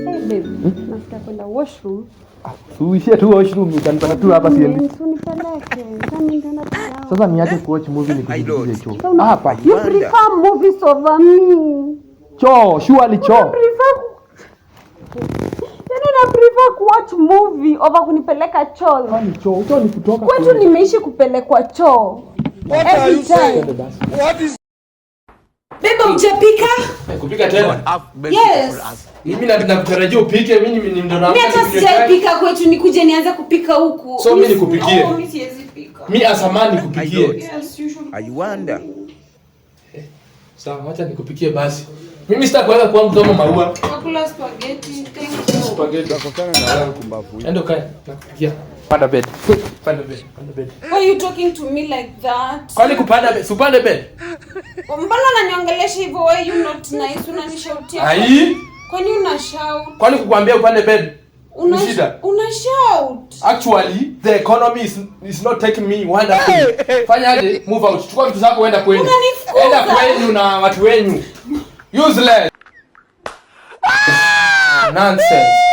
Hey babe, nasikia kwenda washroom. Uishie tu washroom, utanipata tu hapa, siendi. Si unipeleke. Sasa mimi ndio nataka. Sasa niache kuwatch movie nikusindikize choo? Hapa. You prefer movies over me. Choo, surely choo. Prefer Yaani una prefer kuwatch movie over kunipeleka choo. Kwani choo, choo ni kutoka. Kwetu nimeishi kupelekwa choo. Every time. What is Babe, hujapika? Kupika tena? Yes. Mimi na nakutarajia upike, mimi ni ndo na Mimi hata sijaipika kwetu, nikuje nianze kupika huku. So mimi nikupikie? Oh, mimi siwezi pika. Mimi as a man nikupikie? Yes, you should. I wonder. Sawa, wacha nikupikie basi. Mimi sitakuweka kwangu kama maua. Nakula spaghetti. Thank you. Spaghetti. Utakosana na wewe, kumbavu. Enda ukae, nakupikia. Panda bed. Panda bed. Panda bed. Why are you talking to me like that? Kwani kupanda bed? Supande bed. Mbona unaniongelesha hivyo? Why you not nice? Unanishautia. Ai? Kwani una shout? Kwani kukwambia upande bed Una ni shida? Una shout. Actually, the economy is not taking me wonderfully. Fanya aje? Move out. Chukua vitu zako, uenda kwenu. Unanifukuza. Enda kwenu na watu wenyu. Useless. Nonsense.